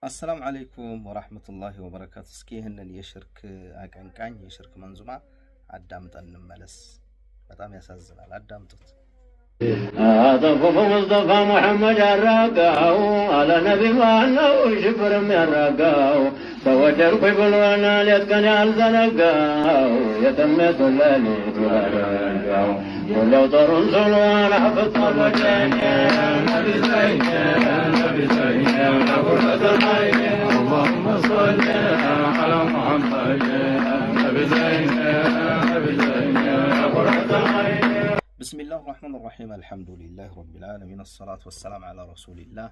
السلام عليكم ورحمة الله وبركاته። እስኪ ይህንን የሽርክ አቀንቃኝ የሽርክ መንዙማ አዳምጠን እንመለስ። በጣም ያሳዝናል። አዳምጡት። አጠፉ ሙስጠፋ ሙሐመድ ያራጋው አለ ነቢ ማነው ሽብርም ያራጋው ተወደድኩኝ ብሎና ሌት ቀን ያልዘነጋው የተሜቱ ሌሊት ያረጋው ሁሌው ጥሩን ስሎን አፍጥቷል ወጀኔ ነቢ ዘይኔ ነቢ ዘይኔ قرة العين اللهم صل على محمد نبي زين نبي زين قرة العين. بسم الله الرحمن الرحيم، الحمد لله رب العالمين، الصلاة والسلام على رسول الله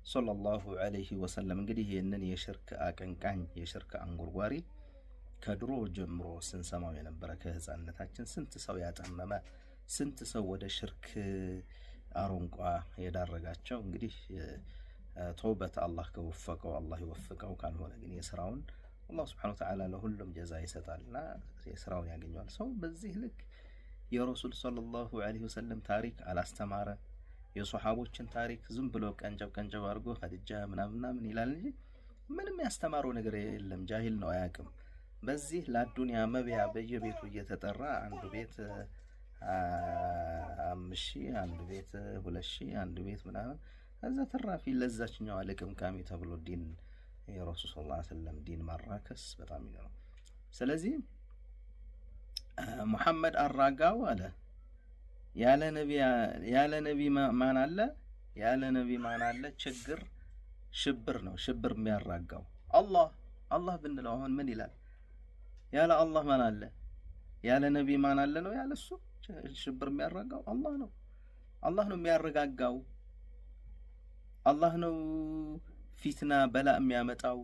صلى الله عليه وسلم። እንግዲህ ይህንን የሽርክ አቀንቃኝ የሽርክ አንጎርጓሪ ከድሮ ጀምሮ ስንሰማው የነበረ፣ ከህፃንነታችን ስንት ሰው ያጠመመ፣ ስንት ሰው ወደ ሽርክ አረንቋ የዳረጋቸው፣ እንግዲህ ተውበት አላህ ከወፈቀው አላህ ይወፍቀው፣ ካልሆነ ግን የስራውን አላህ سبحانه وتعالى ለሁሉም ጀዛ ይሰጣልና የስራውን ያገኘዋል። ሰው በዚህ ልክ የረሱል صلى الله عليه وسلم ታሪክ አላስተማረ፣ የሶሓቦችን ታሪክ ዝም ብሎ ቀንጨብ ቀንጨብ አድርጎ ኸዲጃ ምናምን ምናምን ይላል እንጂ ምንም ያስተማረው ነገር የለም። ጃሂል ነው፣ አያውቅም። በዚህ ለአዱንያ መብያ በየቤቱ እየተጠራ አንዱ ቤት 5,000፣ አንዱ ቤት 2,000፣ አንዱ ቤት ምናምን፣ ከዛ ተራፊ ለዛችኛዋ ለቅምቃሚ ተብሎ ዲን የረሱል صلى الله عليه وسلم ዲን ማራከስ በጣም ነው። ስለዚህ ሙሐመድ አራጋው አለ፣ ያለ ነቢ ማን አለ? ያለ ነቢ ማን አለ? ችግር ሽብር ነው። ሽብር የሚያራጋው አላህ። አላህ ብንለው አሁን ምን ይላል? ያለ አላህ ማን አለ? ያለ ነቢ ማን አለ ነው ያለ እሱ። ሽብር የሚያራጋው አላህ ነው። አላህ ነው የሚያረጋጋው። አላህ ነው ፊትና በላ የሚያመጣው።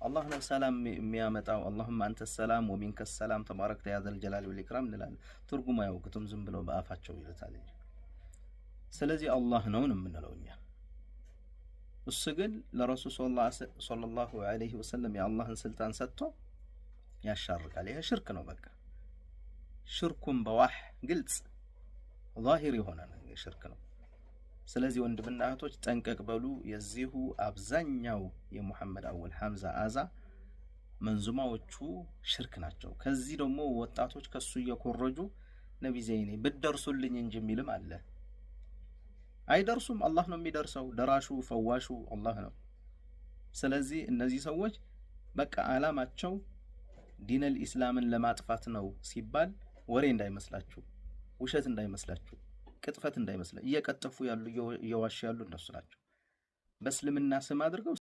አላህ ነው ሰላም የሚያመጣው። اللهم أنت السلام ومنك السلام تباركت يا ذا الجلال والإكرام እንላለን። ትርጉም አያውቁትም፣ ዝም ብለው በአፋቸው ይሉታል እንጂ። ስለዚህ አላህ ነው ነው የምንለው እኛ። እሱ ግን ለረሱል صلى الله عليه وسلم የአላህን ስልጣን ሰጥቶ ያሻርካል። ይሄ ሽርክ ነው። በቃ شرك بواح ግልጽ ዛሂር የሆነ ሽርክ ነው። ስለዚህ ወንድምና እህቶች ጠንቀቅ በሉ። የዚሁ አብዛኛው የሙሐመድ አወል ሐምዛ አዛ መንዙማዎቹ ሽርክ ናቸው። ከዚህ ደግሞ ወጣቶች ከሱ እየኮረጁ ነቢ ዘይኔ ብትደርሱልኝ እንጂ የሚልም አለ። አይደርሱም። አላህ ነው የሚደርሰው። ደራሹ ፈዋሹ አላህ ነው። ስለዚህ እነዚህ ሰዎች በቃ አላማቸው ዲነል ኢስላምን ለማጥፋት ነው ሲባል ወሬ እንዳይመስላችሁ፣ ውሸት እንዳይመስላችሁ፣ ቅጥፈት እንዳይመስላችሁ። እየቀጠፉ ያሉ እየዋሹ ያሉ እነሱ ናቸው። በእስልምና ስም አድርገው